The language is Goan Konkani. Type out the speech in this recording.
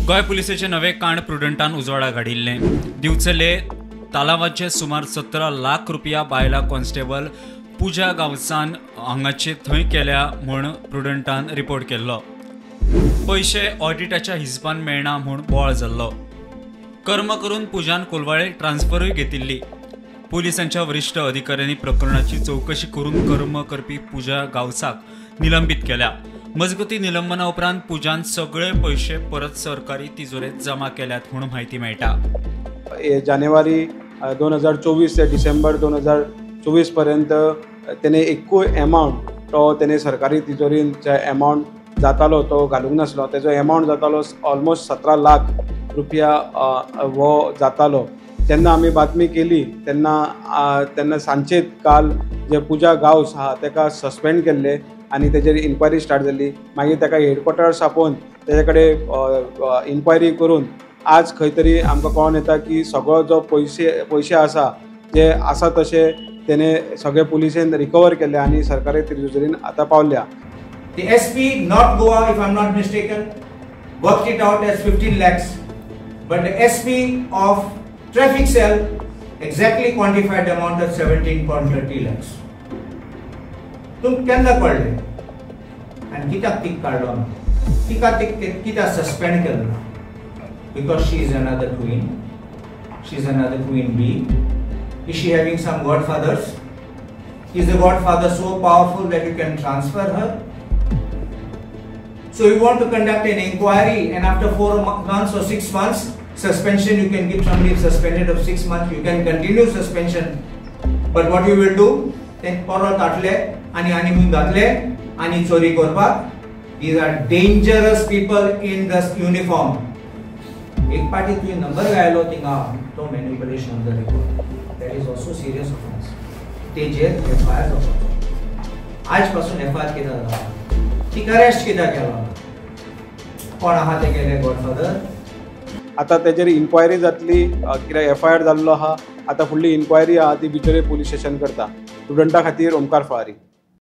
गोंय पुलिसेचे नवे कांड प्रुडंटान उजवाडा घडिल्लें. दिवचले तालावाचे सुमार 17 लाख रुपया बायला कॉन्स्टेबल पुजा गांवसान हांगाचे थंय केल्या म्हूण प्रुडंटान रिपोर्ट केल्लो. पयशे ऑडिटाच्या हिसपान मेळना म्हूण बोवाळ जाल्लो. कर्म करून पुजान कोलवाळे ट्रान्सफरूय घेतिल्ली. पोलिसांच्या वरिश्ठ अधिकाऱ्यांनी प्रकरणाची चौकशी करून कर्म करपी पुजा गांवसाक निलंबीत केल्या. मजगती निलंबना उपरांत पुजान सगळे पयशे परत सरकारी तिजोरेत जमा केल्यात म्हणून म्हायती मेळटा. जानेवारी 2024 ते डिसेंबर 2024 पर्यंत तेणे एकूय एमावंट तो तेणे सरकारी तिजोरीन जे एमावंट जातालो तो घालूंक नासलो. तेजो एमावंट जातालो ऑलमोस्ट 17 लाख रुपया हो जातालो. तेन्ना आमी बातमी केली तेन्ना तेन्ना सांचेत काल जे पुजा गांवस आहा तेका सस्पेंड केल्ले आनी तेजेर इन्क्वायरी स्टार्ट जाली. मागीर तेका हेडक्वॉर्टर्स आपोवन तेजे कडेन इन्क्वायरी करून आज खंय तरी आमकां कळोन येता की सगळो जो पयशे आसा जे आसा तशे तेणे सगळे पुलिसेन रिकवर केले आनी सरकारी तिजोरीन आतां पावल्या. The SP North Goa, if I'm not mistaken, worked it out as 15 lakhs, but the SP of traffic cell exactly quantified the amount at 17.30 lakhs. तुम केन्ना कळ्ळे आनी कित्याक तीक काडलो ना, तिका कित्याक सस्पेंड केलो ना? Because she is another queen, she is another queen bee. Is she having some godfathers? Is the godfather so powerful that you can transfer her? So you want to conduct an inquiry, and after 4 months or 6 months suspension, you can give somebody suspended of 6 months, you can continue suspension. But what you will do? Then परत हाडले आनी आनी मून घातले आनी चोरी करपाक. These are dangerous people in the uniform. एक पाटी तुवें नंबर घायलो थिंगा तो manipulation of the record, that is also serious offence. तेजेर एफ I R जावपाचो. आज पासून एफ I R कित्याक जाता? तिका अरेस्ट कित्याक केलो? कोण आहा ते गेले गॉडफादर? आतां तेजेर इन्क्वायरी जातली, कित्याक एफ I R जाल्लो आहा. आतां फुडली इन्क्वायरी आहा ती बिचोले पुलीस स्टेशन करता. स्टुडंटा खातीर ओमकार फळारी.